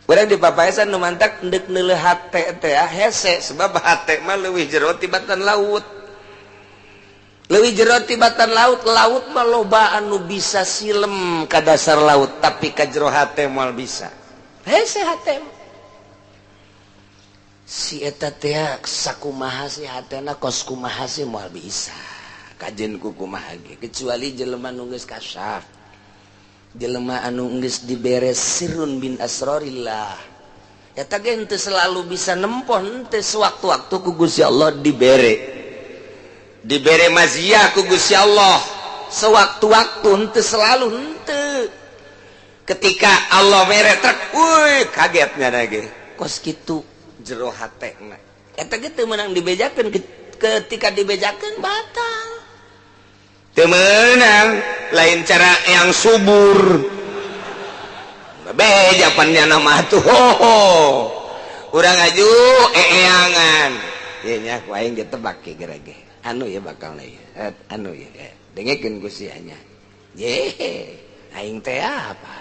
Urang di papaesan nu mantak endek neuleuh hate teh hese sebab hate mah leuwih jero tibatan laut. Leuwih jero tibatan laut, laut mah loba anu bisa silem ka dasar laut tapi ka jero hate moal bisa. Hese hate. Si eta teh sakumaha si hatena kos kumaha si moal bisa. Kajen ku kumaha ge kecuali jelema nu geus kasyaf. Jelema anu geus dibere sirrun bin asrorillah eta ge henteu selalu bisa nempo, henteu sewaktu-waktu ku Gusti Allah dibere maziyah ku Gusti Allah sewaktu-waktu, henteu selalu, henteu. Ketika Allah mere trek, woi kagetnya lagi kos kitu jero hatena eta ge teu meunang dibejakeun, ketika dibejakeun batal. Temenang lain cara yang subur bejapannya nama tuh ho urang aju eeangan ieu nya ku aing ditebak ge gerege anu ya bakal ya anu ya dengekeun ku sia nya ye aing teh apa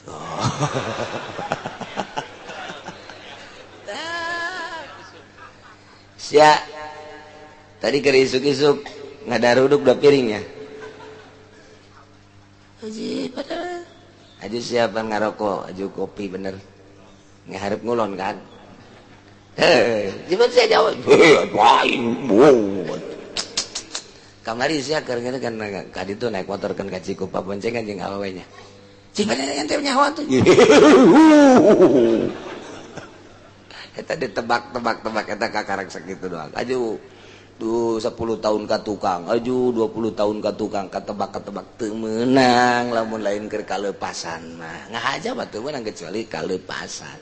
oh. Sia tadi keur isuk-isuk ngadaruduk dua piringnya. Haji pada aju siapa ngarokok, aju kopi bener. Ngeharap ngulon kan? Heh, jibat saya jawab. Kamari sia keur ngene kan ka ditu naik motor kan ka Cikupa boncengan jeung awewe nya. Jibat ente nyaho tuh. Eta ditebak-tebak-tebak eta kakarek sakitu doang. Aju tuh 10 tahun ka tukang, aju 20 tahun ka tukang, katebak-katebak teu meunang lamun lain keur kalepasan mah. Ngahaja mah teu meunang kecuali kalepasan.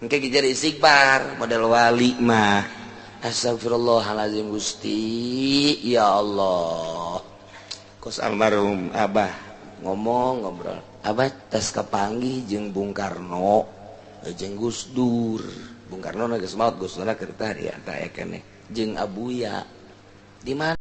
Engke jadi istighfar model wali mah. Astagfirullahalazim Gusti, ya Allah. Kos almarhum Abah ngomong ngobrol. Abah tas kapanggih jeung Bung Karno, jeung Gus Dur. Bung Karno geus maot, Gus Dur keur tah ya tah aya keneh. Jeung Abuya di mana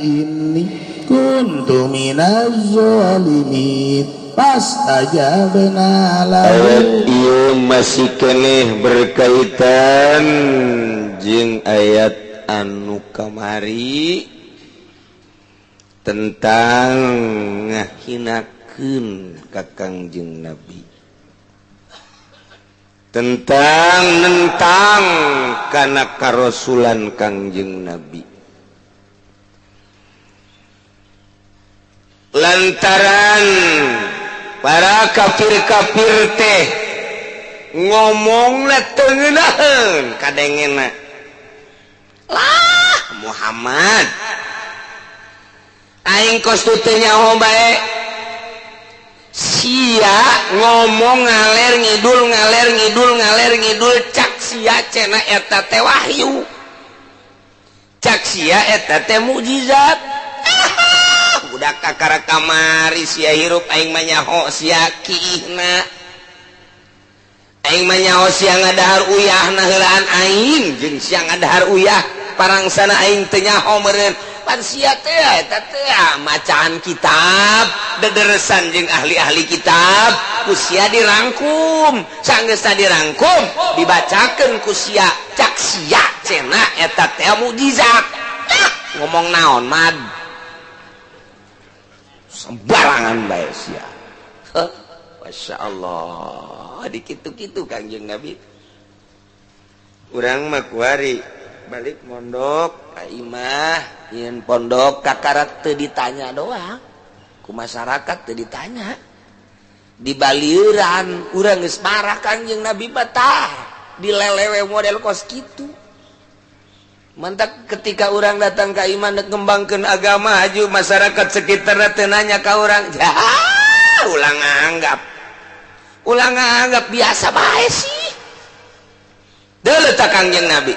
ini kuntu minaz zalimin fastajabna lahu. Ayat ieu masih keneh berkaitan jeung ayat anu kamari tentang ngahinakeun ka Kangjeng Nabi, tentang nentang kana karasulan Kangjeng Nabi. Lantaran para kafir-kafir teh ngomongna teu ngeunaheun kadengena lah Muhammad aing kos teu nyaho bae sia ngomong ngaler ngidul ngaler ngidul ngaler ngidul cak sia cenah eta teh wahyu, cak sia eta teh mukjizat. Budak kakara kamari sia hirup aing mah nyaho sia kiihna, aing mah nyaho sia ngadahar uyahna heulaan aing jeung sia ngadahar uyah parangsana aing teu nyaho meureun. Pan sia teh eta teh macaan kitab dederesan jeung ahli-ahli kitab ku sia dirangkum, sanggeusna dirangkum dibacakeun ku sia cak sia cenah eta teh mukjizat. Ngomong naon mad sembarangan bae sia. Masya Allah dikitu-kitu Kangjeng Nabi. Urang mah kuari balik mondok ka imah nyeun pondok kakarak teu ditanya doang ku masyarakat teu ditanya dibalieuran urang geus marah Kangjeng Nabi mah tah dilelewe model kos kitu. Mantak ketika orang datang ka imah nek ngembangkeun agama aju masyarakat sekitarna teu nanya ka urang, ulang anggap biasa bae sih. Deuleu ta Kangjeng Nabi.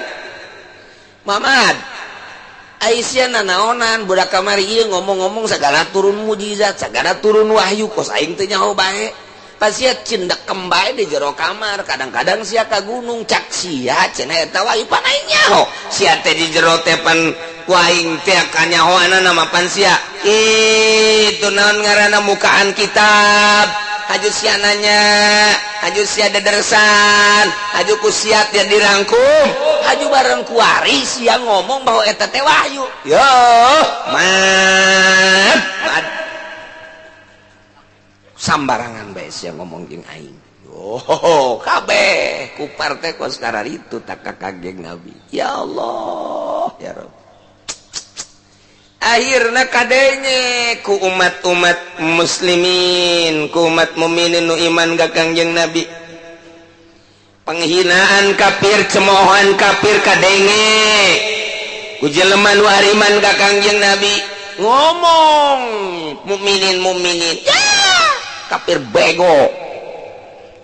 Mamad Aisyah nanaonan budak kamari ieu ngomong-ngomong sagala turun mukjizat, sagala turun wahyu kos aing teu nyaho bae. Pas sia cindekem bae di jero kamar, kadang-kadang sia ka gunung cak sia cenah eta wahyu pan aing nyaho. Sia teh di jero teh pan ku aing teh kanyahoanana mah pan sia. Kitu naon ngaranna mukaan kitab. Haju sia nanya, haju sia dedersan, haju ku sia dia dirangkum, haju bareng kuari sia ngomong bahwa eta teh wahyu. Yo, mat, mat. Sambarangan bae sia ngomong jeung aing. Oh, kabeh kupar teh kos kararitu tak ka Kangjeng Nabi. Ya Allah, ya Rabb. Akhirna kadenge ku umat-umat muslimin, ku umat mukminin nu iman ka Kangjeng Nabi. Penghinaan kafir, cemoohan kafir kadenge ku jelema nu ariman ka Kangjeng Nabi. Ngomong mukminin mukminin, ya kafir bego,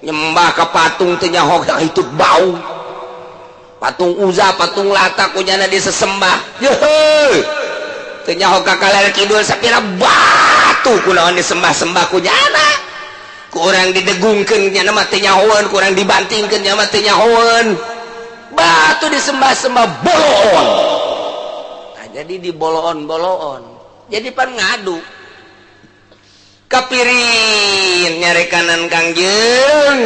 nyembah ke patung teh nyaho itu bau. Patung Uza, patung Lata kunyana disesembah. Yeuh. Teu nyaho ka kaler kidul sapira batu kunaon disembah-sembah kunyana. Ku urang didegungkeun nyana mah teu nyahoeun, ku urang dibantingkeun nya mah teu nyahoeun. Batu disembah-sembah boloon. Nah, jadi diboloon-boloon. Jadi pan ngadu. Kapirin nyarekanan Kangjeng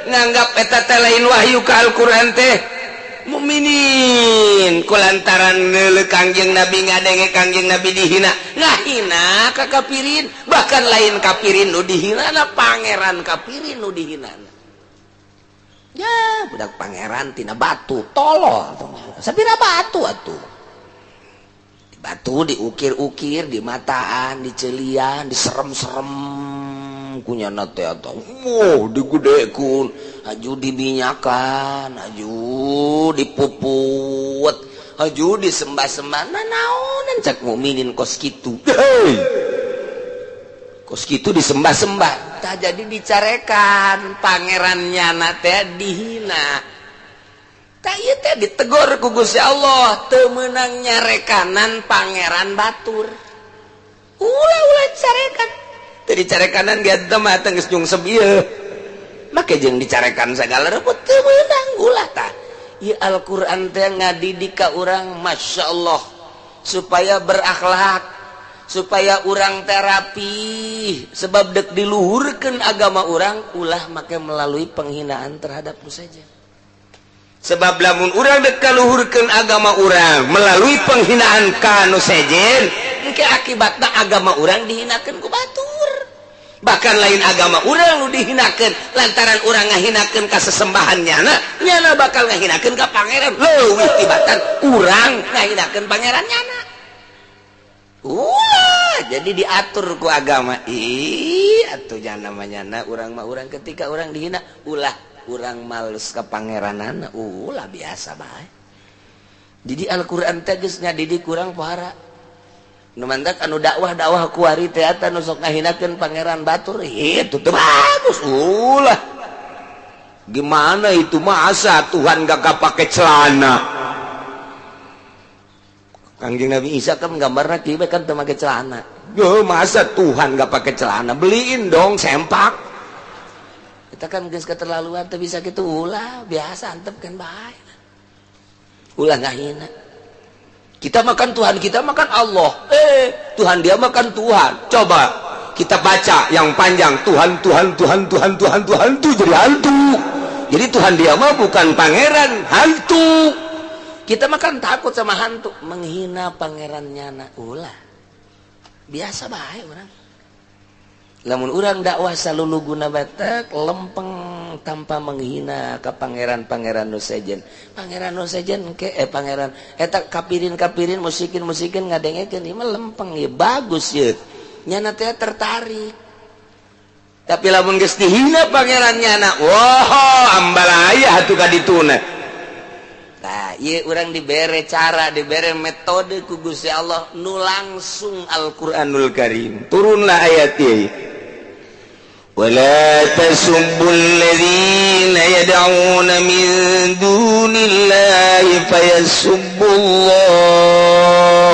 nganggap eta teh lain wahyu ka Al-Qur'an teh. Mukminin kulantaran ngeuleuh Kangjeng Nabi ngadenge Kangjeng Nabi dihina, ngahina ka kapirin, bahkan lain kapirin nu dihina, pangeran kapirin nu dihina. Ya budak pangeran tina batu tolol, sapira batu atuh. Batu diukir-ukir, dimataan, dicelian, diserem-serem kunyana teh atuh. Wah, digedekun, haju diminyakan, haju dipuput, haju disembah-sembah. Nah, naonan cak mukminin kos kitu. Hei. Kos kitu disembah-sembah. Tah jadi dicarekan pangeran nyana teh dihina. Tah ieu teh ditegor ku Gusti Allah, teu meunang nyarekanan pangeran batur. Ulah-ulah dicarekan. Teu dicarekanan ge teh mah teh geus nyungsep ieu. Make jeung dicarekan sagala rupa teu meunang ulah tah. Ieu Al-Qur'an teh ngadidik ka urang masyaallah supaya berakhlak, supaya urang terapi, sebab dek diluhurkeun agama urang ulah make melalui penghinaan terhadap nu saja. Sebab lamun urang dek kaluhurkeun agama urang melalui penghinaan ka nu sejen, engke akibatna agama urang dihinakeun ku batur. Bahkan lain agama urang nu dihinakeun lantaran urang ngahinakeun ka sesembahan nyana, nyana bakal ngahinakeun ka pangeran. Leuwih tibatan urang ngahinakeun pangeran nyana. Ulah, jadi diatur ku agama. Ih, atuh jana mah nyana urang mah urang ketika urang dihina ulah urang males ke pangeranana, ulah biasa bae. Jadi Al-Qur'an teh geus ngadidik urang pohara. Nu mantak anu dakwah-dakwah kuari teh eta nu sok ngahinakeun pangeran batur, itu teu bagus ulah. Gimana itu masa Tuhan gak pakai celana? Kangjeng Nabi Isa kan gambarna kieu kan teu make celana. Yo masa Tuhan gak pakai celana? Beliin dong sempak. Kita kan geus keterlaluan teu bisa kitu ulah, biasa antep kan bae. Ulah ngahina. Kita makan Tuhan, kita makan Allah. Tuhan dia makan Tuhan. Coba kita baca yang panjang, Tuhan Tuhan Tuhan Tuhan Tuhan Tuhan tuh jadi hantu. Jadi Tuhan dia mah bukan pangeran, hantu. Kita makan takut sama hantu, menghina pangerannya na ulah. Biasa bae urang. Lamun urang dakwah saluluguna batek lempeng tanpa menghina ka pangeran-pangeran nu sejen. Pangeran nu sejen ke pangeran eta kapirin-kapirin musikin-musikin ngadengekeun ieu mah lempeng ieu bagus ieu. Nyana teh tertarik. Tapi lamun geus dihina pangeran nyana, wah ambalaya atuh ka dituna. Tah ieu urang dibere cara, dibere metode ku Gusti Allah nu langsung Al-Qur'anul Karim. Turunlah ayat ieu. ولا تسبوا الذين يدعون من دون الله فيسبوا الله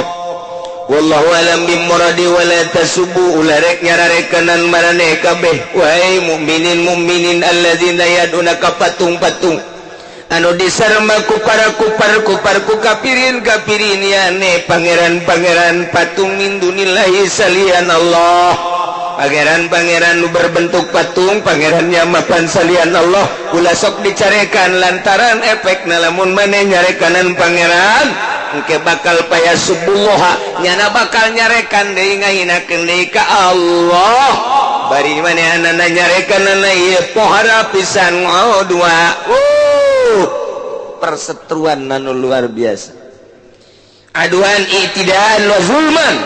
والله أعلم بمراد ولا تسبوا ulah rek nyararekanan maraneh kabeh wahai mukminin mukminin alladzina yad'una ka patung-patung anu disarma ku para kupar kupar ku kafirin kafirin yane pangeran-pangeran patung min dunillahi salian Allah. Pangeran-pangeran nu berbentuk patung, pangerannya mapan salian Allah, ulah sok dicarekan lantaran efekna lamun maneh nyarekanan pangeran engke bakal paya subuha nyana bakal nyarekan deui ngahinakeun deui ka Allah. Bari manehanana nyarekanana ieu pohara pisan dua. Perseteruan anu luar biasa. Aduan i'tidaan wa zulman,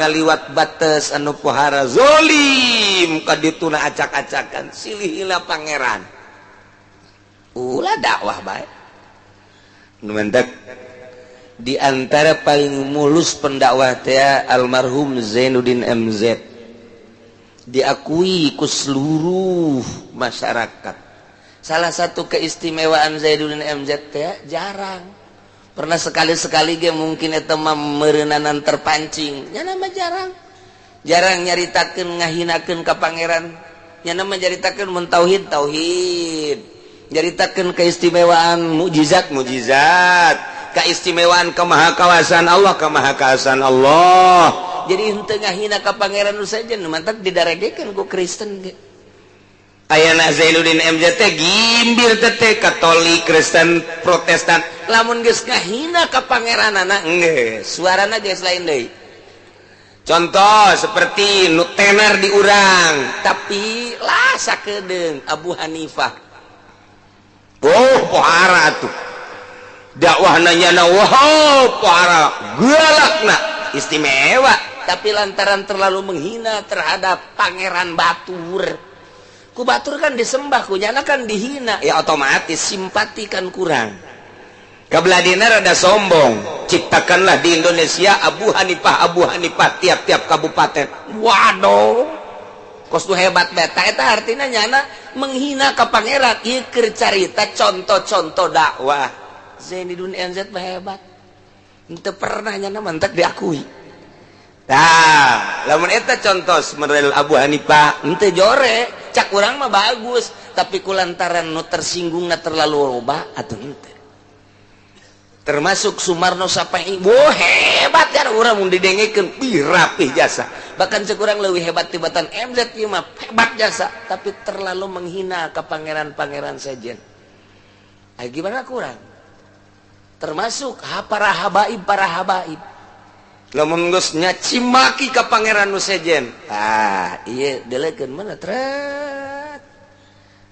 ngaliwat batas anu pohara zolim kadituna acak-acakan silihila pangeran. Ulah dakwah bae. Nu mentek di antara paling mulus pendakwah teh almarhum Zainuddin MZ, diakui ku seluruh masyarakat. Salah satu keistimewaan Zainuddin MZ teh jarang pernah sekali-sekali ge mungkin eta mah meureunana terpancing, nya mah jarang. Jarang nyaritakeun ngahinakeun ka pangeran, nya mah nyaritakeun mun tauhid tauhid, nyaritakeun keistimewaan mukjizat mukjizat, keistimewaan kemahakawasaan Allah kemahakawasaan Allah. Jadi henteu ngahina ka pangeran nu sejen mantak didaregekeun ku Kristen ge. Ayana Zainuddin MZ teh gimbir teh Katolik, Kristen, Protestan. Lamun geus ngahina ka pangeranana geus suarana geus lain deui. Contoh seperti nu tenar di urang, tapi lah sakedeung Abu Hanifah. Oh, pohara atuh. Dakwahna nyana wow, pohara galakna istimewa, tapi lantaran terlalu menghina terhadap pangeran batur. Ku batur kan disembah, ku nyana kan dihina, ya otomatis simpati kan kurang. Kabeladina rada sombong, ciptakanlah di Indonesia Abu Hanifah tiap-tiap kabupaten. Waduh, kos nu hebat beta eta artinya nyana menghina ka pangeran. Ieu keur carita contoh-contoh dakwah. Zainuddin MZ mah hebat. Henteu pernah nyana mantak diakui. Tah, lamun eta contoh model Abu Hanifah henteu jore, cak urang mah bagus, tapi kulantaran nu tersinggungna terlalu loba atuh henteu. Termasuk Sumarno Sapai, wah hebat kan urang mun didengekeun, ih rapih jasa. Bahkan cek urang leuwih hebat tibatan MZ ieu mah hebat jasa, tapi terlalu menghina ka pangeran-pangeran sejen. Ai gimana kurang? Termasuk para habaib, para habaib. Lamun geus nyacimaki ka pangeran nu sejen. Ah, ieu delekeun mana tret.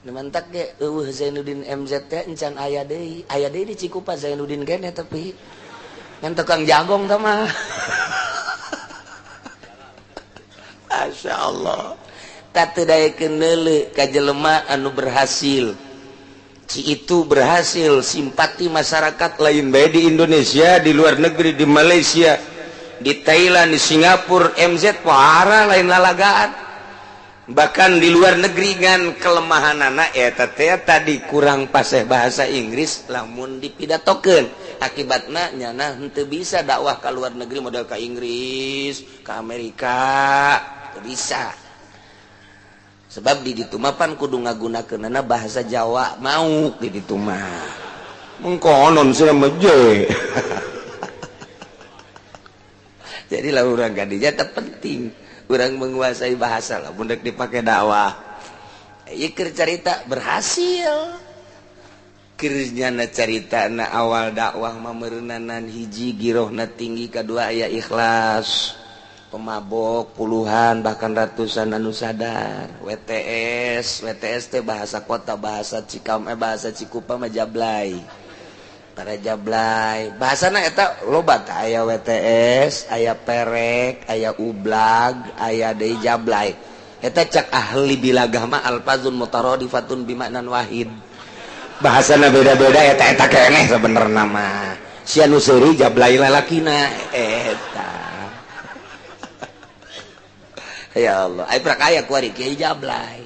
Nu mantak ge eueuh Zainuddin MZ teh encan aya deui. Aya deui di Cikupa Zainuddin keneh tapi ngan tukang jagong tah mah. Masya Allah. Tak teu daekeun neuleu ka jelema anu berhasil. Si itu berhasil simpati masyarakat lain bae di Indonesia, di luar negeri, di Malaysia, di Thailand, di Singapura, MZ pohara lain lalagaan. Bahkan di luar negeri ngan kelemahanana eta teh tadi kurang paseh bahasa Inggris lamun dipidatokeun. Akibatna nyana henteu bisa dakwah ka luar negeri model ka Inggris, ka Amerika, teu bisa. Sebab di ditu mah pan kudu ngagunakeunana bahasa Jawa mau di ditu mah. Mengkonon sia mah je. Jadi lah urang kadinya teh penting urang menguasai bahasa lah mun dek dipake dakwah. Ieu keur carita berhasil. Keur nyana caritana awal dakwah mah meureunanan hiji girohna tinggi, kadua aya ikhlas. Pemabok puluhan bahkan ratusan anu sadar. WTS, WTS teh bahasa kota, bahasa Cikam, bahasa Cikupa mah jablay. Para jablay bahasana eta loba tah, aya WTS, aya perek, aya ublag, aya deui jablay. Eta cak ahli bilagah mah alfazun mutaradifatun bimaknan wahid. Bahasana beda-beda eta eta keneh sebenarna mah. Sia nu seuri jablay lalakina eta. Ya Allah, ai prak aya kuari kiai jablay.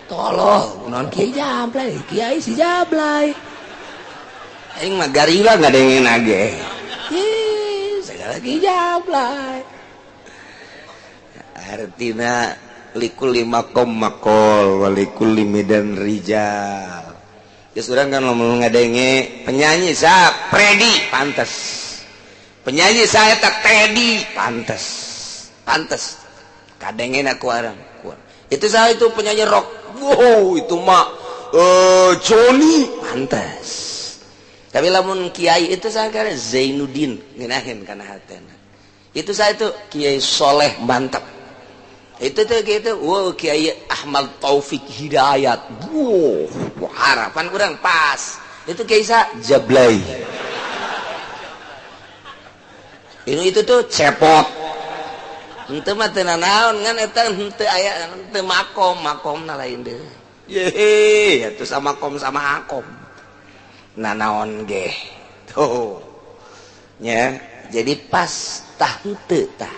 Tolong, non kiai jablay, kiai si jablay. Aing mah garila ngadengin age. Ih, segala kiai jablay. Artina likulli maqam maqal wa likulli midan rijal. Geus urang kan lamun ngadenge penyanyi sa Predi pantes. Penyanyi saya tak Teddy pantes. Pantes. Kadengena ku urang. Itu saha itu penyanyi rock. Wow, itu mah Johnny pantes. Tapi lamun kiai itu saha kana Zainuddin ngeunaheun kana hatena. Itu saha itu Kiai Soleh mantap. Itu tuh gitu, wow Kiai Ahmad Taufik Hidayat. Wow, harapan kurang pas. Itu Kiai sa Jablay. Ini itu tuh cepot. Henteu mah teu nanaon ngan eta henteu aya henteu makom, makomna lain deui. Yehe, atuh sama kom sama akom. Nanaon ge. Tuh. Nya, jadi pas tah henteu tah.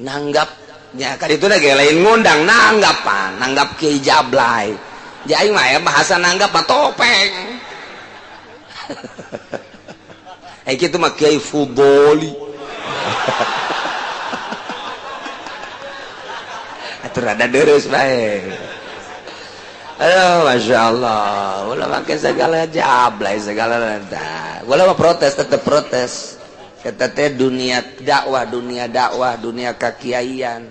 Nanggap nya kan itu lagi lain ngundang nanggapan, nanggap Kiai Jablay. Ja aing mah ya bahasa nanggap mah topeng. Eh kitu mah Kiai Fudoli. Atuh rada deres bae. Aduh, Masya Allah. Ulah make segala jablay segala tah. Ulah mah protes tetep protes. Eta teh dunia dakwah, dunia dakwah, dunia kakiaian.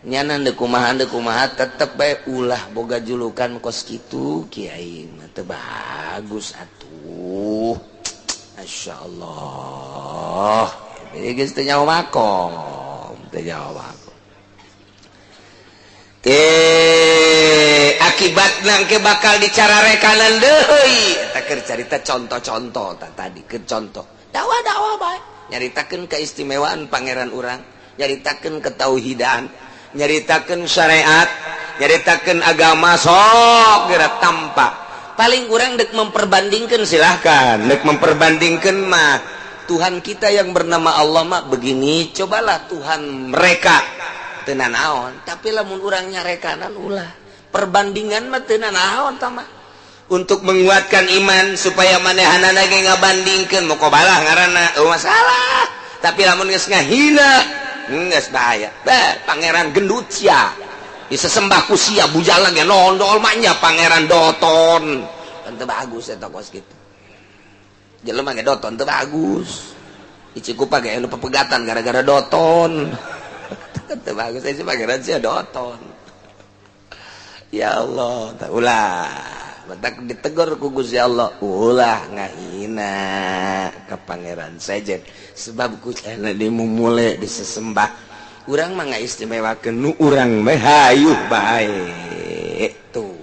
Nyana deuk kumaha tetep bae ulah boga julukan kos kitu kiai mah teu bagus atuh. Masya Allah. Jadi geus teu nyaho makom, teu nyaho makom. Akibat nangke bakal dicararekanan deui. Eta keur carita contoh-contoh tah tadi keur contoh. Dakwah-dakwah bae. Nyaritakeun keistimewaan pangeran urang, nyaritakeun ketauhidan, nyaritakeun syariat, nyaritakeun agama sok geura tampak. Paling urang dek memperbandingkeun silahkan, dek memperbandingkeun mah Tuhan kita yang bernama Allah mah begini, cobalah Tuhan mereka teu nanaon, tapi lamun urang nyarekanan ulah. Perbandingan mah teu nanaon tah mah. Untuk menguatkan iman supaya manehanana ge ngabandingkeun muqabalah ngaranna, eueuh masalah. Tapi lamun geus ngahina, geus bahaya. Bah, pangeran gendut sia. Disesembah ku sia bujalan ge nondol mah nya pangeran doton. Kan teu bagus eta kos kitu. Jelema ge doton teu bagus. Icikupa ge anu pepegatan gara-gara doton. Teu bagus sih pangeran sia doton. Ya Allah, tah ulah. Matak ditegur ku Gusti Allah, ulah ngahina ka pangeran sejen sebab ku cenah dimumule disesembah. Urang mah ngaistimewakeun nu urang mah hayuh bae tuh.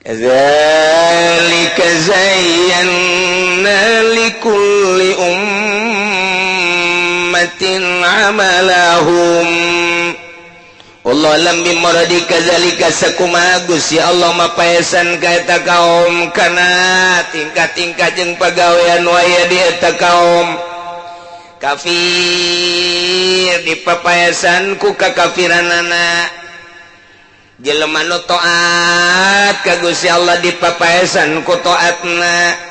Kadzalika zayyana likulli ummatin amalahum. Allah lam bimuradi kadzalika sakumaha Gusti Allah mapaesan ka eta kaum kana tingkah-tingkah jeung pagawean wae di eta kaum kafir dipapaesan ku kakafiranana. Jelema nu taat ka Gusti Allah dipapaesan ku taatna.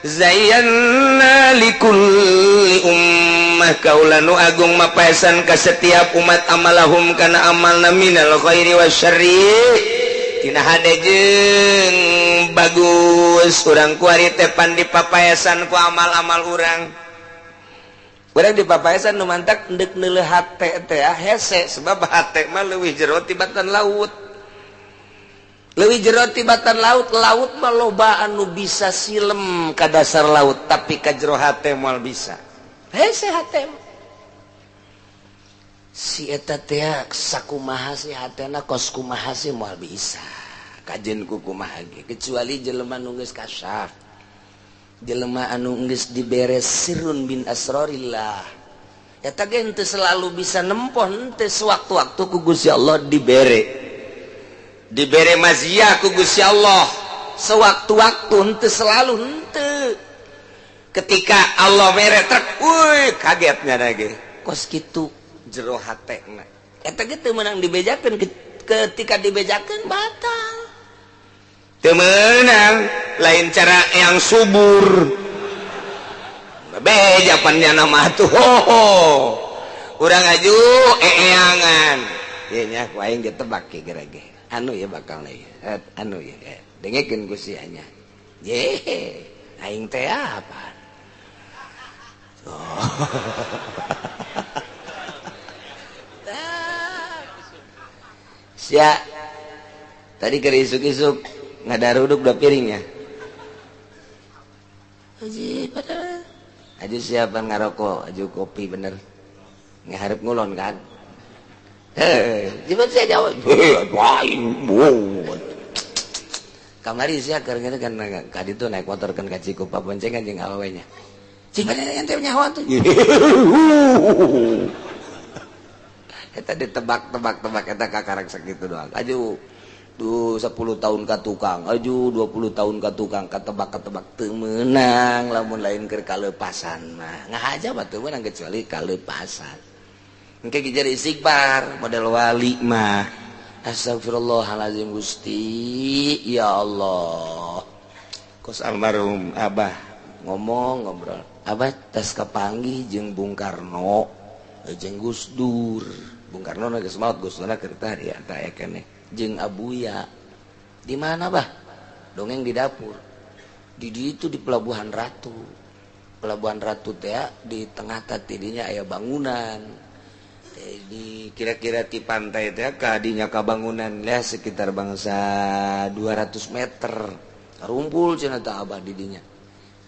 Zayyana likulli ummah kaula nu agung mapaesan ka setiap umat amalahum kana amalna minal khairi wasyarri tina hade jeung bagus. Urang kuari teh pan dipapaesan ku amal-amal urang. Urang dipapaesan nu mantak deuk neuleuh hate teh hese sebab hate mah leuwih jero tibatan laut. Leuwih jero tibatan laut, laut mah loba anu bisa silem ka dasar laut tapi ka jero hate moal bisa. Hese hate. Si eta teh sakumaha si hatena kos kumaha si moal bisa. Kajen ku kumaha ge kecuali jelema nu geus kasyaf. Jelema anu geus dibere sirrun bin asrarillah. Eta ge henteu selalu bisa nempo, henteu sewaktu-waktu ku Gusti Allah dibere. Dibere maziah ku Gusti Allah sewaktu-waktu, henteu selalu henteu. Ketika Allah mere trek, woi kagetnya lagi. Kos kitu jero hatena. Eta ge teu meunang dibejakeun, ketika dibejakeun batal. Teu meunang, lain cara yang subur. Beja pan nya nama tuh. Ho. Urang aju eeangan. Ieu nya ku aing ditebak ge gerege. Anu ya bakal ya, anu ya, dengekeun ku sia nya. Ye, aing teh apa? Oh. Sia tadi keur isuk-isuk ngadaruduk dua piringnya. Haji pada aju siapa ngarokok, aju kopi bener. Ngeharap ngulon kan? Gimana saya jawab? Kamari sia keur ngene kan ka ditu naik motor kan ka Cikupa boncengan jeung awewe nya. Cing mana ente nyawa tuh? Eta ditebak-tebak-tebak eta kakarek sakitu doang. Aju tuh 10 tahun ka tukang, aju 20 tahun ka tukang, katebak-ketebak teu meunang lamun lain keur kalepasan mah. Ngahaja mah teu meunang kecuali kalepasan. Engke jadi istighfar model wali mah. Astagfirullahalazim Gusti, ya Allah. Kos almarhum Abah ngomong ngobrol. Abah tas kapanggih jeung Bung Karno jeung Gus Dur. Bung Karno geus maot, Gus Dur keur tah ya tah aya keneh. Jeung Abuya. Di mana, Bah? Dongeng di dapur. Di ditu di Pelabuhan Ratu. Pelabuhan Ratu teh di tengah tadinya aya bangunan. Di kira-kira di pantai teh ka dinya ka bangunan lah sekitar bangsa 200 meter. Karumpul cenah tah Abah di dinya.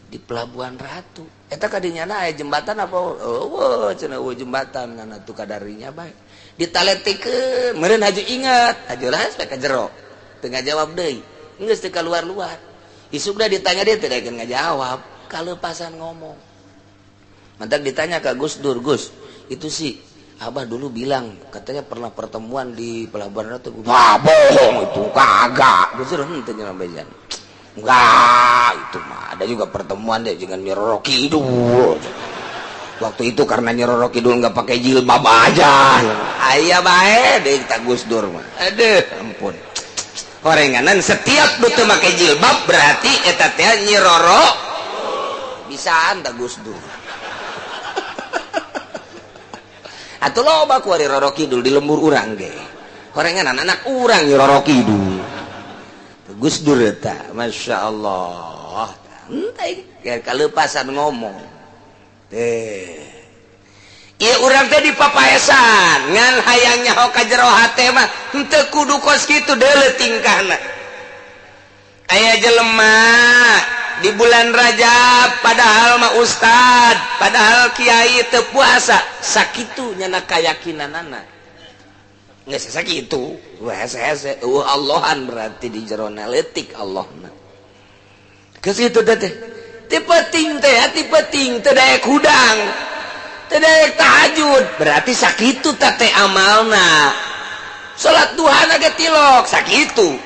Di Pelabuhan Ratu. Eta ka dinya na aya jembatan apa? Eueuh cenah eueuh jembatan ngan atuh kadarinya bae. Ditaletikeun meureun haju ingat, haju lah sampe ka jero. Teu ngajawab deui. Geus teu kaluar-luar. Isuk da ditanya dia teu daekeun ngajawab, kalepasan ngomong. Mantak ditanya ka Gus Dur, Gus, itu sih Abah dulu bilang katanya pernah pertemuan di Pelabuhan Ratu. Wah, bohong itu kagak. Gus Dur henteu nyampejan. Enggak, itu mah ada juga pertemuan deh dengan Nyi Roro Kidul. Waktu itu karena Nyi Roro Kidul nggak pakai jilbab aja. Aya bae deh kita Gus Dur mah. Aduh, ampun. Horenganan setiap nu teu make jilbab berarti eta teh Nyi Roro bisaan ta Gus Dur. Atuh loba ku ari Roro Kidul di lembur urang ge. Horenganan anak urang Nyi Roro Kidul. Gus Dur eta, Masya Allah. Henteu kalepasan ngomong. Teh. Ieu urang teh dipapaesan ngan hayang nyaho ka jero hate mah henteu kudu kos kitu deuleu tingkahna. Aya jelema di bulan Rajab padahal mah ustad, padahal kiai teu puasa, sakitu nyana kayakinanana. Geus sakitu, hese-hese eueuh Allahan berarti di jerona leutik Allahna. Geus kitu teh. Ti penting teh, ti penting teu daek hudang. Teu daek tahajud, berarti sakitu teh teh amalna. Salat duha ge tilok sakitu.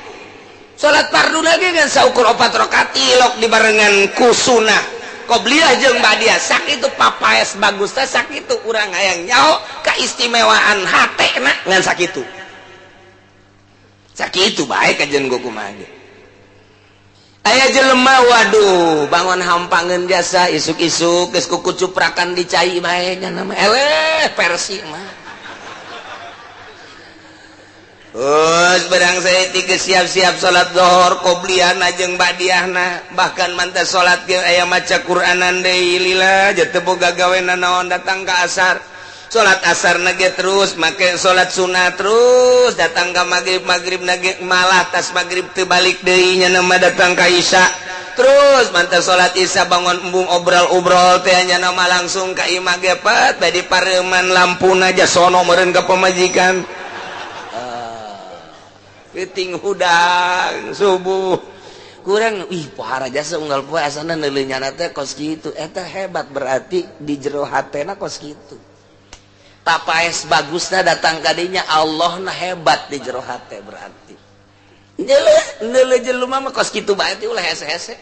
Salat fardu lagi kan saukur 4 rakaat tilok dibarengan ku sunah. Qobliyah jeung ba'diyah sakitu papaes bagus teh sakitu urang hayang nyaho kaistimewaan hatena ngan sakitu. Sakitu bae kajen kumaha ge. Aya jelema waduh bangun hampangeun jasa isuk-isuk geus kuku cuprakan di cai bae nya nama eleh versi mah. Terus berang saya tiga siap-siap salat zuhur qobliyahna jeung ba'diyahna bahkan mantap salat ge aya maca Qur'anan deui lila teu boga gaweana naon datang ka asar salat asarna ge terus make salat sunah terus datang ka magrib magribna ge malah tas magrib teu balik deui nya nama datang ka isya terus mantap salat isya bangun embung obrol-obrol teh nya nama langsung ka imah ge pat bade pareuman lampuna aja sono meureun ka pamajikan. Keting hudang subuh kurang ih pohara jasa unggal poe asana neuleuh nyana teh kos kitu eta hebat berarti di jero hatena kos kitu papaes bagusna datang ka dinya Allahna hebat di jero hate berarti neuleuh jelema mah kos kitu bae teh ulah hese-hese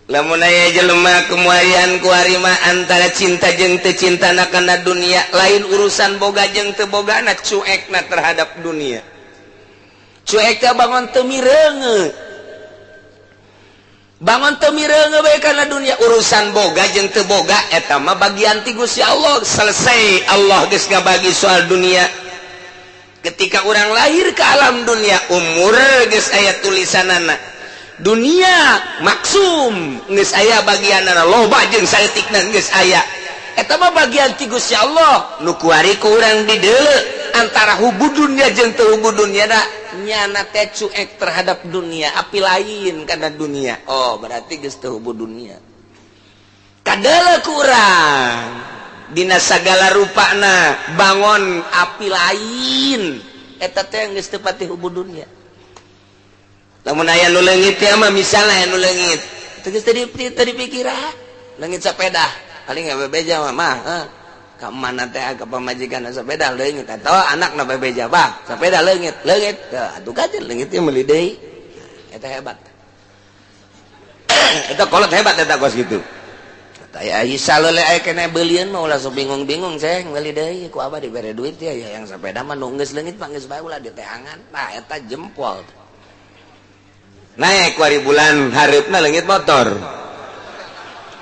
lamun aya jelema kemuaian ku harima antara cinta jeung teu cintana kana dunia lain urusan boga jeung teu bogana cuekna terhadap dunia. Cuek teh bangun teu mireunge. Bangun teu mireunge bae kana dunia urusan boga jeung teu boga eta mah bagian ti Gusti Allah. Selesai Allah geus ngabagi soal dunia. Ketika urang lahir ke alam dunia umur geus aya tulisanana. Dunia maksum geus aya bagianana loba jeung saeutikna geus aya. Eta mah bagian ti Gusti Allah nu kuari ku urang dideuleu. Antara hubu dunia jeung teu hubu dunia da nyana teh cuek terhadap dunia, api lain kana dunia. Oh, berarti geus teu hubu dunia. Kadele kurang dina sagala rupana bangon api lain eta teh geus teu pati hubu dunia. Lamun aya nu leungit teh mah misalna aya nu leungit teu geus teu dipikiran leungit sepeda paling bebeja mah mah ka mana teh ka pamajikan sepeda leungit atawa anakna bebeja bah sepeda leungit leungit atuh kajen leungit teh meuli deui eta hebat eta kolot hebat eta kos kitu. Ya Isa lele aya kena belian mah ulah sok bingung-bingung ceng meuli deui ku abah dibere duit ya yang sepeda mah nu geus leungit mah geus bae ulah diteangan tah eta jempol naik kuari bulan hareupna leungit motor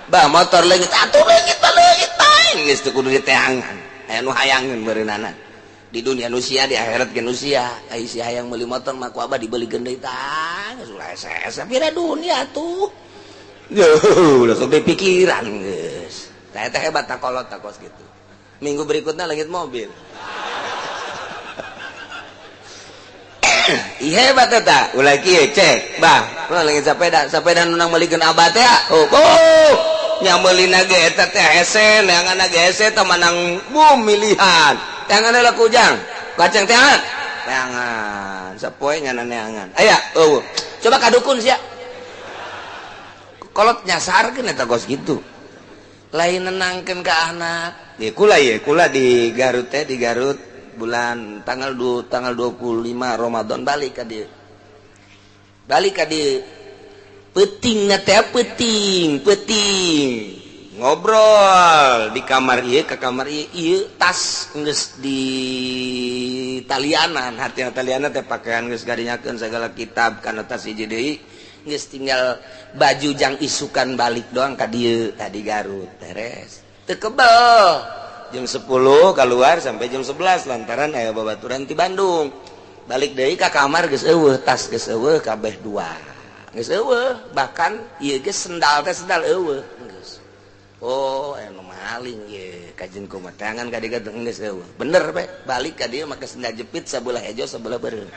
bah motor leungit atuh leungit mah leungit bae geus teu kudu diteangan aya nu hayangeun beureunana di dunia nusia di akhirat ge nusia ai si hayang meuli motor mah ku abah dibelikeun deui tah geus ulah hese-hese pira dunia atuh. Yuh, udah sampai pikiran guys. Teh teh hebat tak kolot tak kos gitu. Minggu berikutnya leungit mobil. Ih hebat eta. Ulah kieu cek, bah, ulah leungit sepeda, sepeda nu nang meulikeun abah teh. Oh, oh. Nya meulina ge eta teh hese, neanganna ge hese teh manang bum milihan. Teangan heula ku Ujang. Kacang teangan. Teangan, sapoe nyana neangan. Aya, eueuh. Coba ka dukun sia. Kolot nyasarkeun eta kos kitu. Lain nenangkeun ka anak. Di kula ye, kula di Garut teh, di Garut bulan tanggal 25 Ramadan balik ka dieu. Balik ka dieu. Peutingna teh peuting, peuting. Ngobrol di kamar ieu ka kamar ieu, ieu tas geus di talianan, hartina talianan teh pakaian geus garinyakeun sagala kitab kana tas hiji deui. Geus tinggal baju jang isukan balik doang ka dieu tadi Garut beres teu kebel jam 10 keluar sampai jam 11 lantaran aya babaturan ti Bandung balik deui ka kamar geus eueuh tas geus eueuh kabeh dua geus eueuh bahkan ieu ge sendal teh sendal eueuh geus oh aya nu maling ye kajeun kumaha tangan ka dieu geus eueuh bener pe balik ka dieu make sendal jepit sabelah hejo sabelah beureum.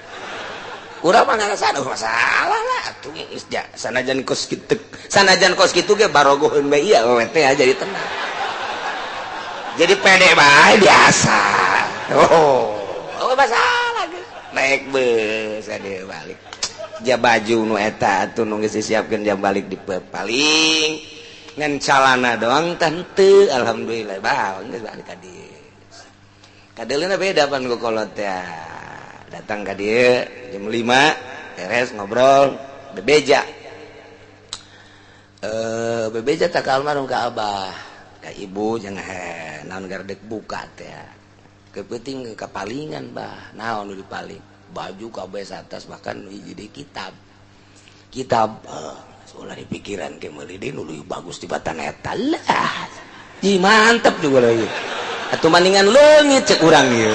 Urang mah ngarasana masalah lah atuh geus sanajan kos kitu sanajan kos kitu ge barogoheun bae ieu we teh jadi tenang jadi pede bae biasa oh oh masalah geus naik beus ade balik ja baju nu eta atuh nu geus disiapkeun jam balik di paling ngan calana doang teu alhamdulillah bah geus balik ka dieu kadeuleuna beda pan ku kolot teh. Datang ke dia jam 5 beres ngobrol bebeja bebeja tak almarhum ke abah ke ibu jangan naon gardek buka teh kepenting kepalingan bah naon nu dipaling baju kabeh atas bahkan hiji deui kitab kitab ulah dipikiran ke meuli deui nu leuwih bagus tibatan eta lah ji mantep juga lagi atuh maningan leungit cek urang ieu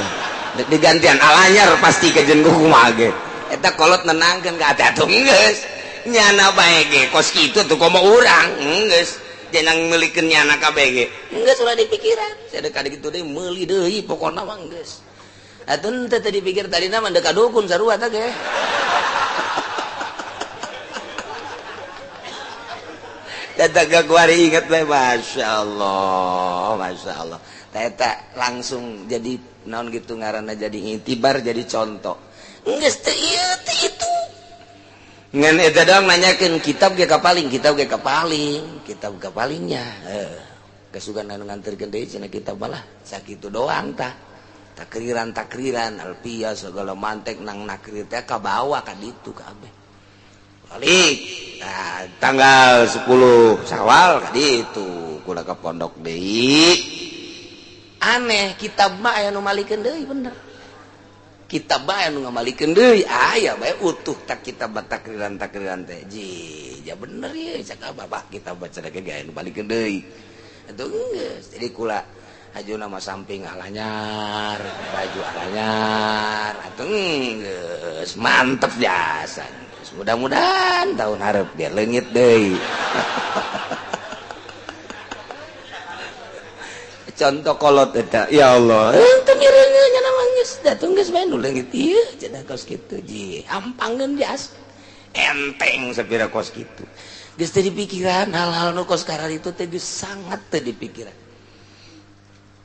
digantian alanyar pasti kejen kumaha ge eta kolot nenangkeun ka atuh atuh geus nyana bae ge kos kitu tuh komo urang geus jenang meulikeun nyana kabeh ge geus ulah dipikiran sadek ka ditu deui meuli deui pokona mah geus atuh henteu teu dipikir tadina mah deuk ka dukun sarua teh ge eta kuari inget bae masyaallah masyaallah eta langsung jadi naon gitu ngaranna jadi intibar jadi contoh geus teu ieu teu itu ngan eta doang nanyakeun kitab ge kapaling kitab ge kapaling kitab kapalingnya geus anu nganterkeun deui cenah kitab malah sakitu doang tah takriran takriran alpia segala mantek nang nakrir teh kabawa ka ditu kabeh balik nah, tanggal 10 Syawal ka ditu kula ka pondok deui aneh kitab mah aya nu malikeun deui bener kitab mah aya nu ngamalikeun deui aya bae utuh tak kitab takriran takriran teh ji ja bener ye cak abah kitab baca ge aya nu balikeun deui atuh geus jadi kula hajuna mah samping alanyar baju alanyar atuh geus mantep jasa mudah-mudahan tahun hareup ge leungit deui. Contoh kolot eta ya Allah teu mireuneuh nya mah Geus datang geus bae nu leungit ieu cenah kos kitu ji hampangeun jas enteng sapira kos kitu. Geus teu dipikiran hal-hal nu kos kararitu teh geus sangat teu dipikiran.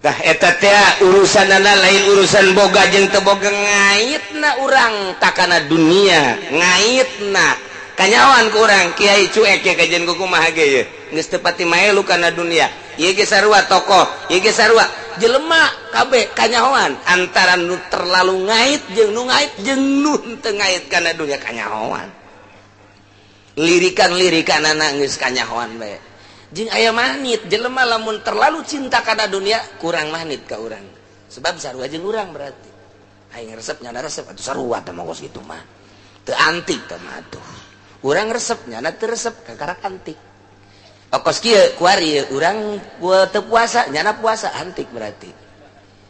Tah eta teh urusanana lain urusan boga jeung teu boga, ngaitna urang takana dunia, ngaitna kanyawan ku urang kiai cuek ye kajian ku kumaha ge ye geus teu pati maelu kana dunia. Ieu ge sarua tokoh, ieu ge sarua jelema kabeh kanyahoan antara nu terlalu ngait jeung nu ngait jeung nu teu ngait kana dunia kanyahoan. Lirikan-lirikanana geus kanyahoan bae. Jeung aya manit jelema lamun terlalu cinta kana dunia kurang manit ka urang. Sebab sarua jeung urang berarti. Aing resep nyana resep atuh sarua teh mah kos kitu mah. Teu antik teh mah atuh. Urang resep nyana teu resep kakarak antik. Kos kieu kuari urang teu puasa nyana puasa antik berarti.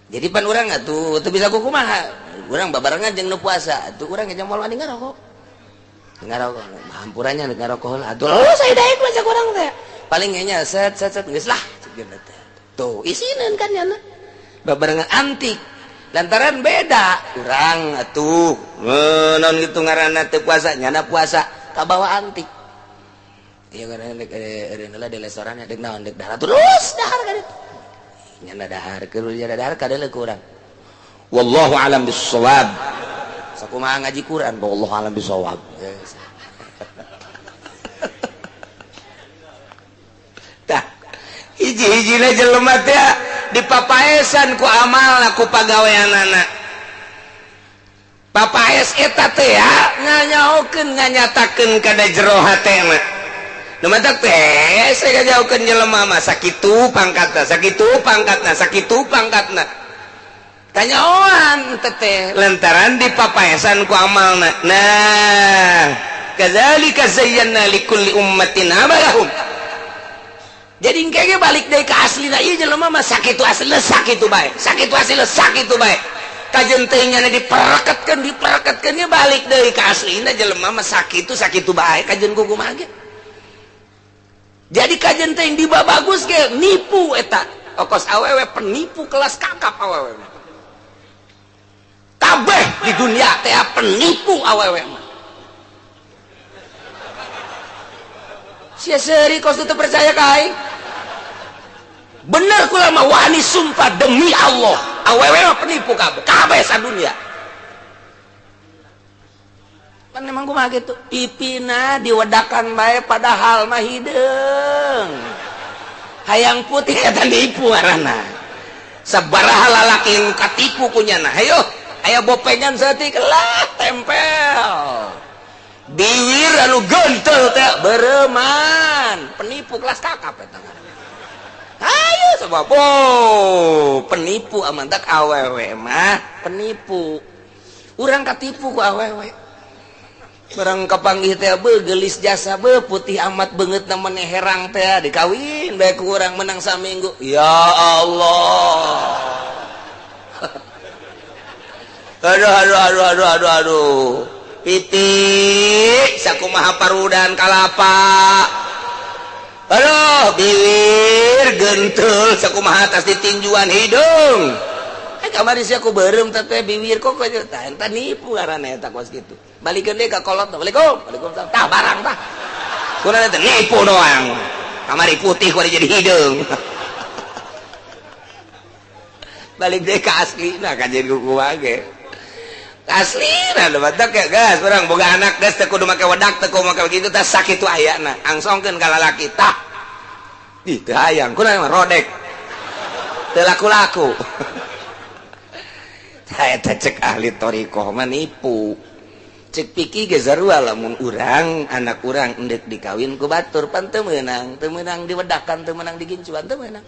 Jadi pan urang atuh teu bisa kumaha. Urang babarengan jeung nu puasa atuh urang jeung moal wani ngarokok. Ngarokok hampurannya ngarokok heula atuh. Oh saya daek mah cak urang teh. Paling nya set set set geus lah tuh isineun kan nyana babarengan antik lantaran beda urang atuh naon kitu ngaranna teu puasa nyana puasa kabawa antik. Ieu ngaranna dek eureun di restoran dek naon dek dahar terus dahar ka ditu nyana dahar keur nyana dahar kadeuleu ku urang. Wallahu alam bissawab. Sakumaha ngaji Quran wallahu alam bissawab. Tah hiji-hijina jelema teh dipapaesan ku amalna ku pagaweanana. Papaes eta teh nganyaokeun nganyatakeun kana jero hatena. Nu matak teh saya ngajaukeun jelema mah sakitu pangkatna, sakitu pangkatna, sakitu pangkatna. Kanyaoan teh lantaran dipapaesan ku amalna. Nah, kadzalika zayyana likulli ummatin amalahum. Jadi kayaknya balik dari ke aslina ieu jelema mah sakitu aslina sakitu bae, sakitu aslina sakitu bae. Kajeun teh nyana dipereketkeun dipereketkeun nya balik deui ka aslina jelema mah sakitu sakitu bae kajeun kumaha ge. Jadi kajeun teh diba bagus ge nipu eta. Okos awewe penipu kelas kakap awewe mah. Kabeh di dunia teh penipu awewe mah. Sia seuri kos teu percaya ka aing. Bener kula mah wani sumpah demi Allah, awewe mah penipu kabeh, kabeh sadunia. Pan emang kumaha kitu? Pipina diwedakan bae padahal mah hideung. Hayang putih eta nipu ngaranna. Sabaraha lalaki nu katipu ku nyana. Hayo, aya bopengan saeutik lah tempel. Biwir anu gentel teh bereman, penipu kelas kakap eta. Ayo sebab oh, penipu amantak awewe mah penipu. Urang katipu ku awewe. Barang kapanggih teh beuh geulis jasa beuh putih amat beungeutna maneh herang teh dikawin bae ku urang menang saminggu. Ya Allah. Aduh aduh aduh aduh aduh aduh. Pitik sakumaha parudan kalapa. Aduh bibir gentul sakumaha atas ditinjuan hidung. Kamari sia ku beureum teh bibir kok tah eta nipu ngaranna eta kos kitu. Balikeun deui ka kolot. Waalaikum. Waalaikumsalam. Tah barang tah. Kunaon teh nipu doang. Kamari putih kuari jadi hidung. Balik deui ka aslina kajeun kumaha ge. Aslina lho batak ya gas urang boga anak geus teu kudu make wedak teu kudu make kitu tah sakitu ayana angsongkeun ka lalaki tah. Ih teu hayang kunaon rodek. Teu laku-laku. Tah eta cek ahli thariqah mah nipu. Cek pikir ge sarua lamun urang anak urang endek dikawin ku batur pan teu meunang diwedakan teu meunang digincuan teu meunang.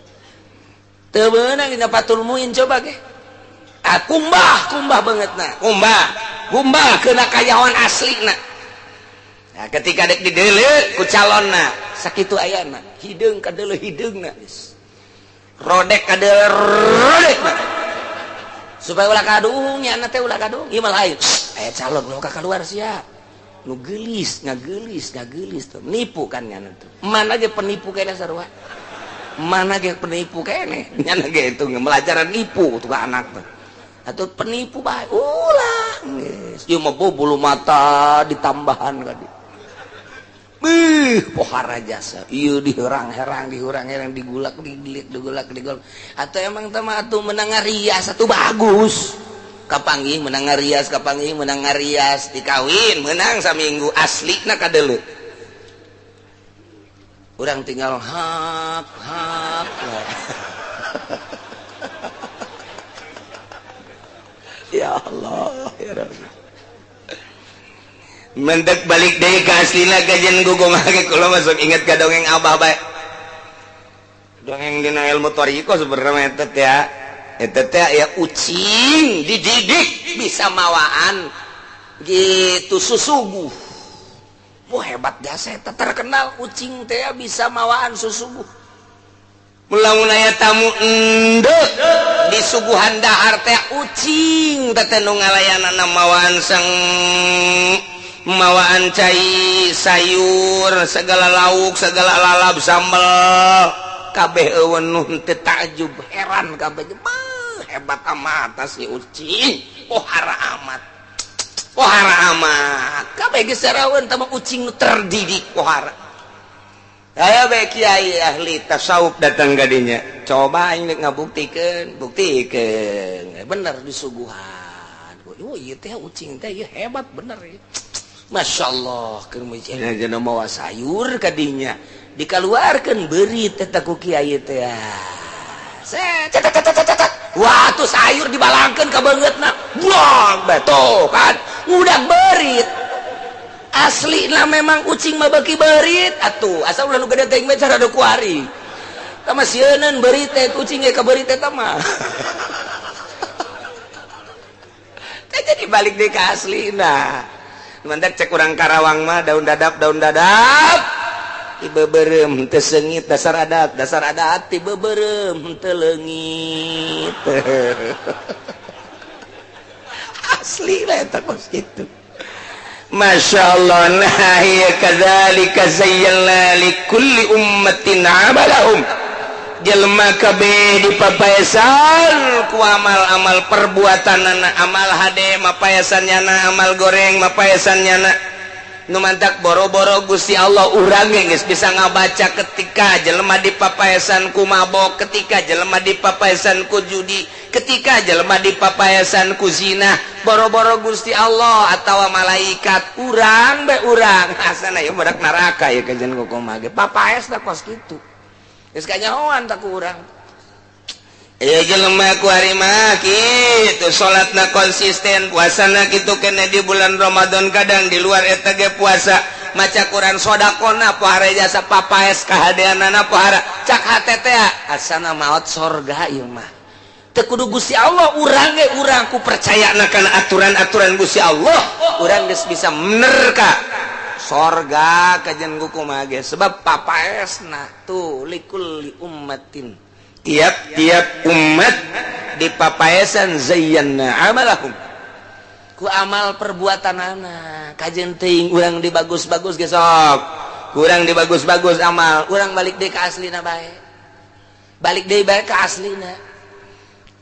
Teu meunang dina Fathul Muin coba ge. Ah, kumbah, kumbah banget nah, kumbah, kumbah kena kayawan asli nah. Nah, ketika dek dideuleu ku calonna, sakitu ayana, hideung kadeuleu hideungna geus. Rodek kadeuleu rodekna. Supaya ulah kaduhung nya teh ulah kaduhung, ieu mah lain. Aya calon ulah ka keluar sia. Nu geulis, ngageulis, ngageulis tuh. Nipu kan nya tuh. Mana ge penipu kene sarua. Mana ge penipu kene. Nya ge itu melajaran nipu tuh ka anak tuh. Atau penipu bae ulah geus ieu mah bulu mata ditambahan ka dieu. Beuh pohara jasa ieu dihorang-herang dihorang-herang digulak digilik digulak digulak atau emang teh mah atuh menang ngarias atuh bagus. Kapanggih menang ngarias kapanggih menang ngarias dikawin menang saminggu aslina kadeuleu. Urang tinggal hak hak. Ya Allah ya Rabbi. Mentek balik deui ka aslina kajian gugong ge kula masuk inget ka dongeng abah bae. Dongeng dina ilmu thariqah sebenarnya eta teh ya. Eta teh ya ucing dididik bisa mawaan gitu susuguh. Wah hebat jasa eta terkenal ucing teh bisa mawaan susuguh. Lamun aya tamu endek disuguhan dahar teh ucing teh nu ngalayanana mawaan sang mawaan cai sayur segala lauk segala lalap sambel kabeh eueuh teu takjub heran kabeh hebat amat si ucing pohara amat pohara amat kabeh geus saraweun teh ucing nu terdidik pohara. Ayo bae kiai ahli tasawuf datang ka dinya. Coba aing rek ngabuktikeun, buktikeun. Bener disuguhan. Oh ieu teh ucing teh ieu hebat bener ieu. Masyaallah keur meuceuna mawa sayur ka dinya. Dikaluarkeun beurit eta ku kiai teh. Set cet cet cet. Wah tuh sayur dibalangkeun ka beungeutna. Buang bae tuh kan ngudag beurit. Asli lah memang ucing mah beuki beurit atuh asal ulah nu gede teuing mah cara kuari tah mah sieuneun beurit teh ucing ge ka beurit eta mah teh jadi balik deui ka aslina mandak cek urang Karawang mah daun dadap tibeubeurem teu seungit dasar adat tibeubeurem teu leungit asli lah eta kos kitu. Masya Allah nah ya kadzalika zayyana likulli ummatin amalahum jelema kabeh dipapaesan ku amal-amal perbuatanana amal hade mapaesan nyana amal goreng mapaesan nyana nu mantak boro-boro Gusti Allah urang geus bisa ngabaca ketika jelema dipapaesan ku mabok ketika jelema dipapaesan ku judi ketika jelema dipapaesan ku zina boro-boro Gusti Allah atawa malaikat urang bae urang asana ieu budak neraka ieu kajian kumaha ge papaes da kos kitu geus kanyahoan ta ku urang ieu jelema ku ari mah kitu salatna konsisten puasana kitu kene di bulan Ramadan kadang di luar eta ge puasa maca Quran sodakona pohara jasa papaes kahadeanana pohara cak hate teh asana maot sorga ieu mah teu kudu Gusti Allah urang ge urang ku percayana kana aturan-aturan Gusti Allah urang geus bisa menerka sorga kajian kumaha ge sebab papaesna tuh likulli ummatin tiap-tiap umat dipapaesan zayyana amalahum ku amal perbuatanana kajian teuing urang dibagus-bagus ge sok kurang dibagus-bagus amal urang balik deui ka aslina bae balik deui bae ka aslina